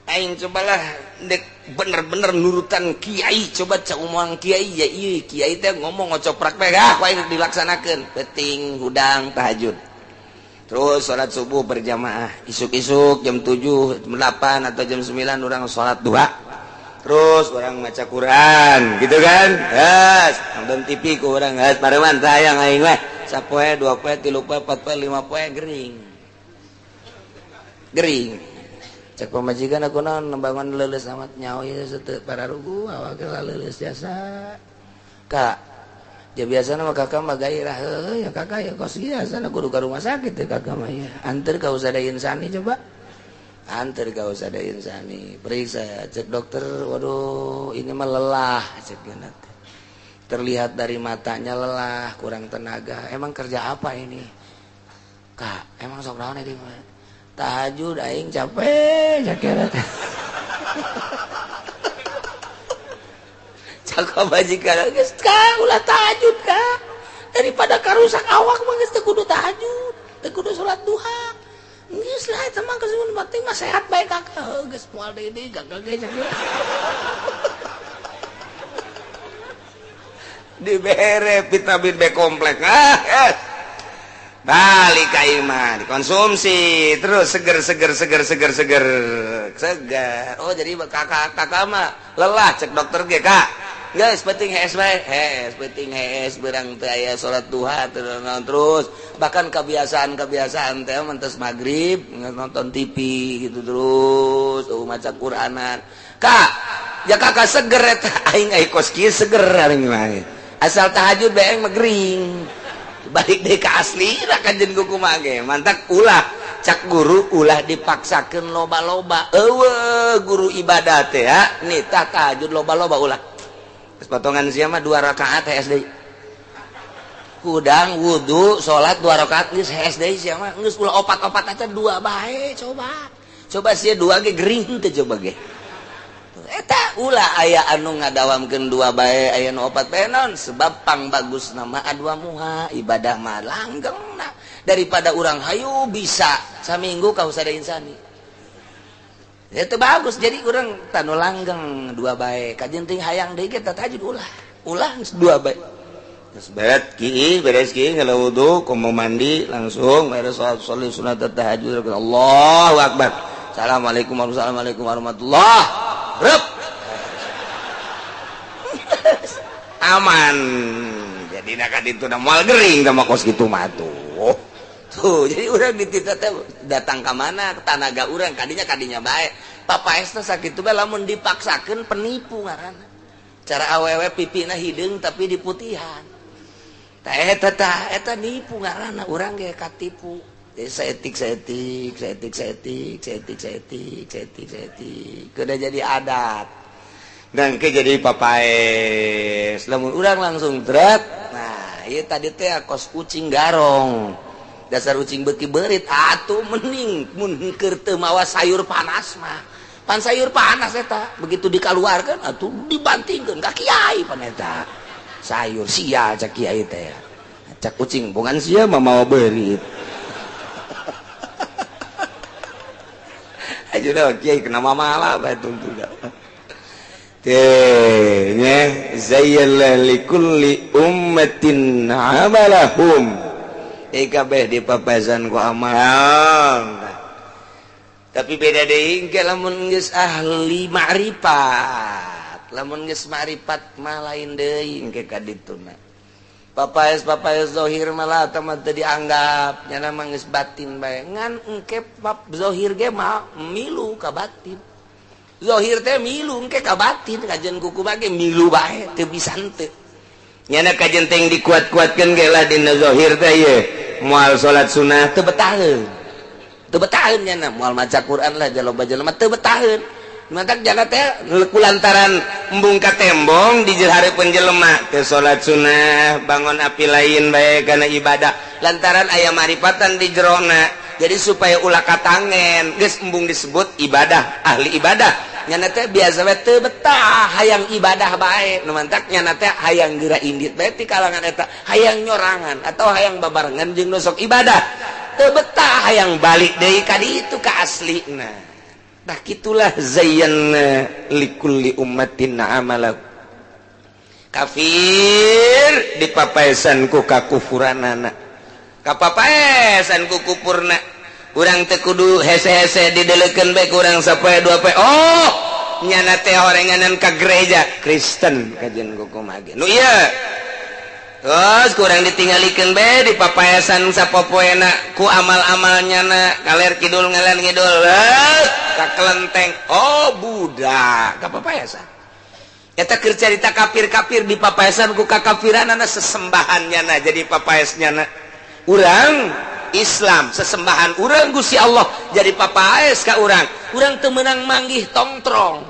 aing cobalah dek bener-bener nurutan kiai coba cak umuang kiai ya ieu kiai teh ngomong ngocoprak bae ah ku aing dilaksanakeun penting hudang tahajud terus sholat subuh berjamaah isuk-isuk jam 7, jam 8 atau jam 9 orang sholat duha terus orang maca Quran gitu kan yes nonton TV ku orang yes pareman sayang aing mah sapoe 2 poe 3 poe 4 poe 5 poe gering gering cek pamajikan aku naon bangun leuleus amat nyaho ieu teu pararugu awak leuleus jasa kak ya biasana mah kakak mah gairah heuh ya kakak ya kos biasana kudu ka rumah sakit teh kakak mah ya anter ka Usada Insani coba anter ka Usada Insani periksa cek dokter waduh ini mah lelah cek geuna teh terlihat dari matanya lelah kurang tenaga emang kerja apa ini kak emang sok naon ini mah tahajud aing capek cek geuna teh cakap majikan geus ka ulah tahajud ka daripada karusak awak mah geus teu kudu tahajud teu kudu salat duha Geus lah eta mah geus penting mah sehat bae kakak. Geus moal deui deui gagal ge dibere vitamin B kompleks. Balik ka imah dikonsumsi terus seger seger seger seger seger seger. Oh jadi kakak kakak mah lelah cek dokter ge kak. Guys penting hees bae, hees penting hees berang teu aya salat duha terus bahkan kebiasaan-kebiasaan teh mentes magrib nonton TV gitu terus maca Quranan. Kak, ya kakak seger eta aing ai kos kieu seger aing mah. Asal tahajud bae aing mah gering. Balik deui ka asli ra kanjeun kumaha ge. Mantak ulah cak guru ulah dipaksakeun loba-loba. Eueuh guru ibadah teh ya, nitah tahajud loba-loba ulah. Geus potongan sia mah 2 rakaat hees deui. Kudang wudu salat 2 rakaat geus hees deui sia mah. Geus ulah opat-opat aja 2 bae coba. Coba sia 2 ge gering teh coba ge. Eta ulah aya anu ngadawamkeun 2 bae aya nu 4 bae naon sebab pang bagus nama adwa muha ibadah mah langgengna daripada urang hayu bisa saminggu ka husada insani. Itu bagus jadi urang tanu langgeng 2 bae kajen ting hayang deui ge tahajud ulah ulah 2 bae. Geus beres ki beres ki ngala wudu komo mandi langsung beres salat sunat tahajud Allahu akbar. Assalamualaikum warahmatullahi wabarakatuh. Aman. Jadi nak itu udah mual gering sama kos gitu mah tuh. Tuh, jadi urang ditita teh datang ka mana tanaga urang kadinya bae. Papaes teh sakitu bae lamun dipaksakeun penipu ngaranna. Cara awewe pipina hideung tapi diputihan. Tah eta tah eta nipu ngaranna urang ge katipu. Seetik seetik seetik seetik seetik seetik seetik seetik kuda jadi adat dan ke jadi papaes lamun urang langsung dret. Nah ieu tadi teh kos kucing garong dasar ucing beuki beurit atuh mending mun keur teu mawa sayur panas mah pan sayur panas eta begitu dikaluarkeun atuh dibantingkeun ka kiai pan eta sayur sia cak kiai teh cak kucing bongan sia mah mawa beurit. Aja kiai kena mamalah bae tungtu teh nya zayyana likulli ummatin amalahum kabeh dipapasan ku amal. Tapi beda deui engke lamun geus ahli ma'rifat, lamun geus ma'rifat mah lain deui engke ka dituna. Papaes-papaes zohir malah mah teu dianggap nyana mah geus batin bae ngan engke pap zohir ge mah milu ka batin. Zohir teh milu engke ka batin kajen kuku mah ge milu bae teu bisa henteu. Nyana kajen teh dikuat-kuatkeun ge lah dina zohir teh ye moal salat sunah teu betaheun. Teu betaheun nyana moal maca Quran lah jaloba jelema teu betaheun. Mantak jaga teh kulantaran embung ka tembong di hareupeun jelema teu salat sunah bangun api lain bae kana ibadah lantaran aya maripatan di jerona jadi supaya ulah katangen geus embung disebut ibadah ahli ibadah nyana teh biasa we teu betah hayang ibadah bae nu mantak nyana teh hayang geura indit bae ti kalangan eta hayang nyorangan atau hayang babarengan jeung nu sok ibadah teu betah hayang balik deui ka ditu ka aslina. Tah kitulah zayyana likulli ummatin amala. Kafir dipapaesan ku kakufuranana. Kapapaesan ku kupurna. Urang teu kudu hese-hese didelekeun bae ku urang sapoe dua poe. Oh, nyana teh horenganan ka gereja Kristen kajen kumaha ge. Nu ieu. Terus kurang ditinggalikeun bae di papaesan sapopoena ku amal-amal nyana kaler kidul ngaler ngidul ka kelenteng. Oh budak ka papaesan eta keur carita kafir-kafir di papaesan ku kakafiranana sesembahan nyana jadi papaes nyana urang Islam sesembahan urang Gusti Allah jadi papaes ka urang urang teu meunang manggih tongtrong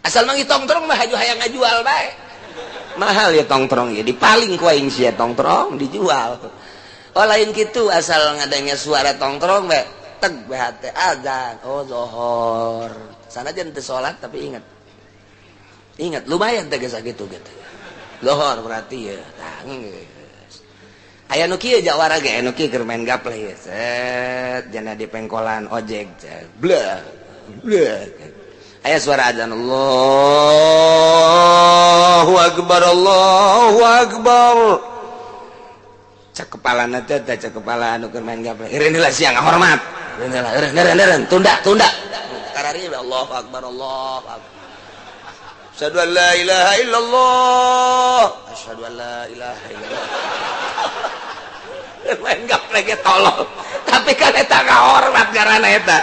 asal manggih tongtrong mah haju hayang ngajual bae. Mahal ya tongtrong ya dipaling ku aing sia tongtrong dijual. Oh lain kitu asal ngadanya suara tongtrong bae teg bae hate azan oh zohor. Sanajan teu salat tapi ingat. Ingat lumayan teh geus sakitu gitu. Zohor berarti ya tah geus. Aya nu kieu jawara ge anu kieu keur main gaple ya. Set jana di pengkolan ojek. Bleh. Bleh. Aya suara azan Allahu akbar Allahu akbar. Cak kepalana teh cak kepala anu keur main gaple. Eureun heula sia ngahormat. Eureun heula eureun eureun eureun tunda tunda. Karari Allahu akbar Allahu akbar. Asyhadu an la ilaha illallah. Asyhadu an la ilaha illallah. Main gaple ge tolol. Tapi kan eta ngahormat karana eta.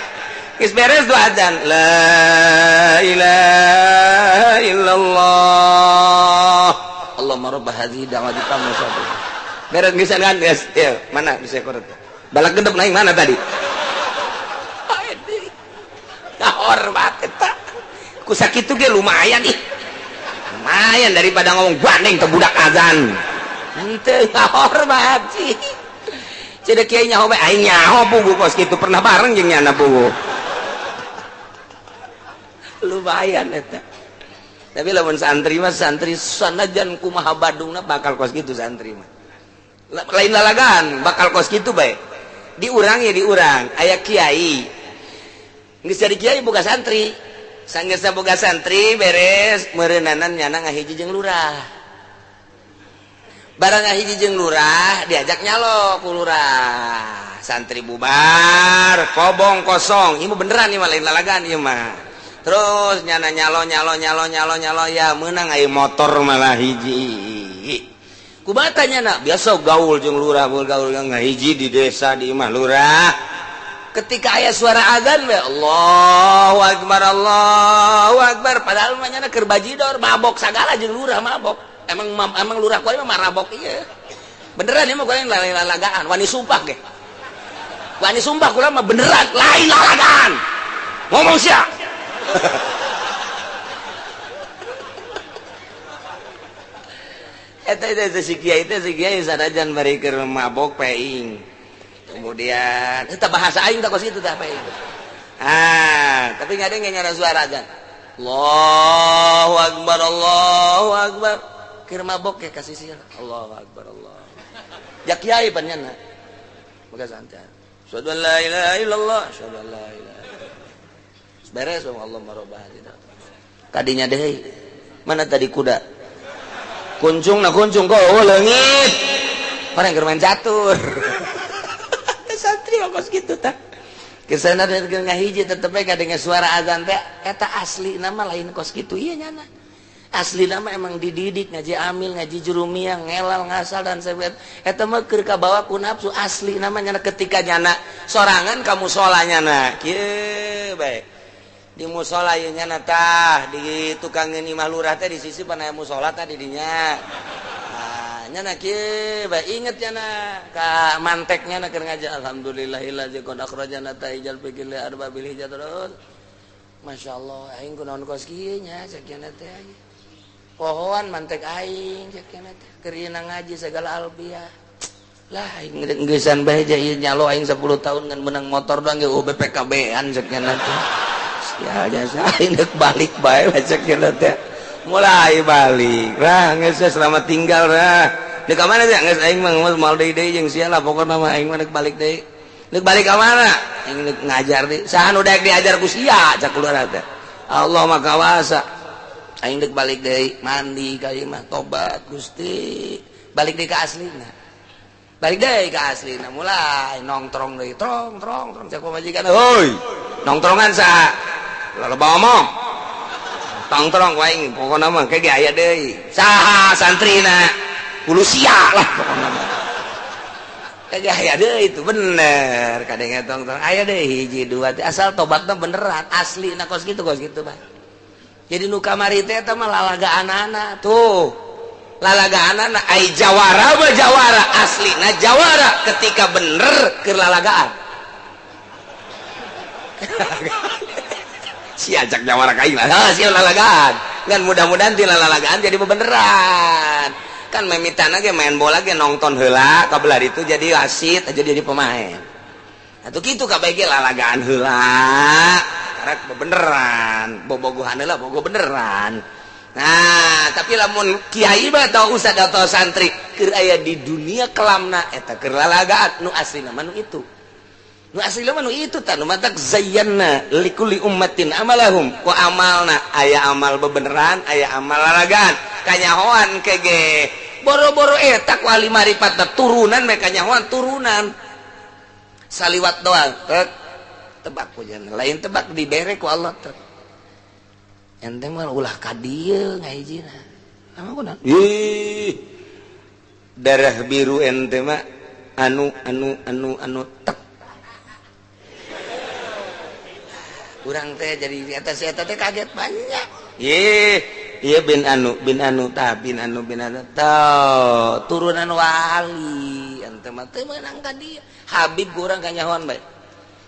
Geus beres dua azan. La ilaha illallah. Allahumma rabb hadhihi da'wati tammah. Beres geus kan geus. Ieu mana bisa korot. Balak gedep naik mana tadi? Ngahormat eta. Ku sakitu ge lumayan ih. Lumayan daripada ngomong gandeng teh budak azan. Henteu ngahormat sih. Cedek kiai nyaho bae aing nyaho puguh kos kitu pernah bareng jeung nyana puguh. Lumayan eta. Tapi lamun santri mah santri sanajan kumaha badungna bakal kos kitu santri mah. Lain lalagan bakal kos kitu bae. Diurang ya diurang aya kiai. Geus jadi kiai boga santri. Sanggeusna boga santri beres meureunanan nyana ngahiji jeung lurah. Barang ngahiji jeung lurah diajak nyalo ku lurah. Santri bubar, kobong kosong. Ieu beneran ieu mah lain lalagan ieu mah. Terus nyana nyalo nyalo nyalo nyalo nyalo ya meunang aya motor malah hiji. Kumaha nyana biasa gaul jeung lurah, gaul ngahiji di desa di imah lurah. Ketika aya suara azan we Allahu akbar Allahu akbar padahal mah nyana keur bajidor mabok sagala jeung lurah mabok. Emang emang lurah kuari mah marabok ieu. Beneran ieu mah kuari lain lalagaan, wani sumpah ge. Wani sumpah kula mah beneran lain lalagaan. Ngomong sia. Eta eta si kiai teh si kiai sanajan bari keur mabok peing. Kemudian eta bahasa aing tah kos kitu tah peing. Ah, tapi ngadeng ge nyara suara azan. Allahu akbar Allahu akbar. Keur mabok ge ka sisir. Allahu akbar Allah. Ja kiai pan nyana. Boga santai. Asyhadu an la ilaha illallah, asyhadu an la ilaha illallah. Beres Allah marobah kadinya deh. Mana tadi kuda? Kuncung na kuncung kok oh, leungit. Orang keur main catur. Santri mah kos kitu tah. Kesana keur ngahiji tetep we kadenge suara azan teh eta asli nama lain kos kitu ieu nyana. Asli nama emang dididik ngaji amil, ngaji jurumiyah, ngelal, ngasal dan sebagainya. Eta mah keur kabawa ku nafsu asli nama nyana ketika nyana sorangan ka musola nyana. Kieu bae. Di musola ieu nyana tah di tukang imah lurah teh di sisi panaya musola tah di dinya. Nah, nyana kieu bae inget nyana ka mantek nyana keur ngaji alhamdulillahillazi qad akhrajana taijal fikil arbabil hijrah terus. Masyaallah aing kunaon kos kieu nya sakieu teh. Pohoan mantek aing cek teh keur ngaji segala albiah. Lah aing geusan bae ja ieu nyalo aing 10 tahun ngan menang motor doang ge BPKB-an cek teh. Ya jasa aing deuk balik bae cek teh. Mulai balik. Lah geus selamat tinggal lah. Deuk ka mana teh geus aing mah moal deui deui jeung sia lah pokona mah aing mah deuk balik deui. Deuk balik ka mana? Aing deuk ngajar deui. Saha nu daek diajar ku sia cek lurah teh. Allah mah kawasa. Aing deuk balik deui mandi ka ieu mah tobat Gusti. Balik deui ka aslina. Balik deui ka aslina mulai nongtrong deui trong trong trong cek pamajikan heuy. Nongtrongan saha? Loba omong. Tongtrong ku aing pokona mah ke ge aya deui. Saha santrina? Kudu sia lah pokona mah. Ke ge aya deui itu bener kadenge tongtrong aya deui hiji dua asal tobatna beneran aslina kos kitu bae. Jadi nu kamari teh eta mah lalagaanana tuh. Lalagaanana ai jawara mah jawara aslina jawara ketika bener keur lalagaan. Si ajak jawara ka aing lah, si lalagaan. Ngan mudah-mudahan ti lalagaan jadi beneran. Kan memitana ge main bola ge nonton heula kabelah itu jadi wasit aja jadi pemain. Atuh kitu kabeh ge lalagaan heula. Karek beneran, bobogohan heula bogo beneran. Nah, tapi lamun kiai mah atau ustad atau santri keur aya di dunia kelamna eta keur lalagaan nu aslina mah nu itu. Nu aslina mah nu itu tah nu matak zayyana likulli ummatin amalahum ku amalna aya amal bebeneran aya amal lalagaan kanyahoan kege boro-boro eta ku ahli marifat turunan mereka kanyahoan turunan saliwat doang tek tebak ku lain tebak dibere ku Allah tek ente mah ulah ka dieu ngahijina nama kunaon ih darah biru ente mah anu anu anu anu tek urang teh jadi di atas eta teh kaget banyak ih iya bin anu tah bin anu tah turunan wali ente mah teu meunang ka dieu Habib kurang kanyahoan bae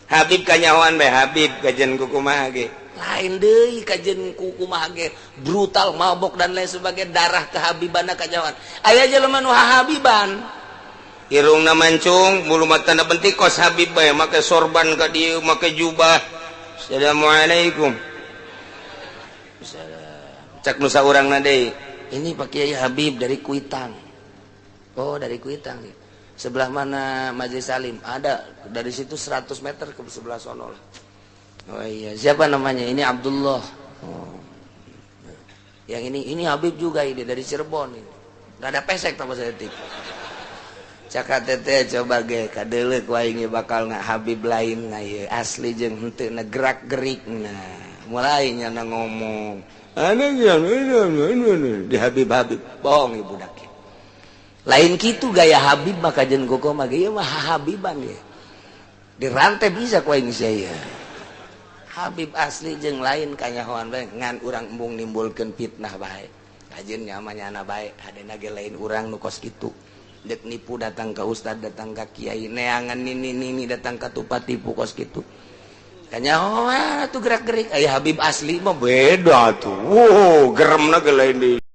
Habib kanyahoan bae Habib kajen kukumaha ge lain deui kajen kukumaha ge brutal mabok dan lain sebagainya darah kehabibana kanyahoan aya jelema nu habiban irungna mancung bulu matana bentik kos Habib bae make sorban ka dieu make jubah assalamualaikum cak nusa urangna deui ini Pak Kiai Habib dari Kuitang oh dari Kuitang nih sebelah mana Majelis Salim ada dari situ 100 meter ke sebelah sono lah. Oh iya siapa namanya ini Abdullah oh. Yang ini Habib juga ini dari Cirebon ini nggak ada pesek tambah sedetik cak tete coba ge kadeuleuh wae bakal nggak Habib lain na ieu asli jeung henteu na gerak gerik nah mulai nyana ngomong di Habib Habib bohong ibu dak lain gitu gaya Habib maka jen koko mah ieu mah Habiban ya dirantai bisa ku aing saya Habib asli jeung lain kanyahoan bae ngan urang embung nimbulkeun fitnah bae kajeun nyamanya bae hadena ge lain urang nu kos kitu dek nipu datang ka ustad datang ka kiai neangan nini nini datang ka tupat tipu kos kitu kanyahoan atuh gerak-gerik aya Habib asli mah beda tuh wow geremna ge lain deui.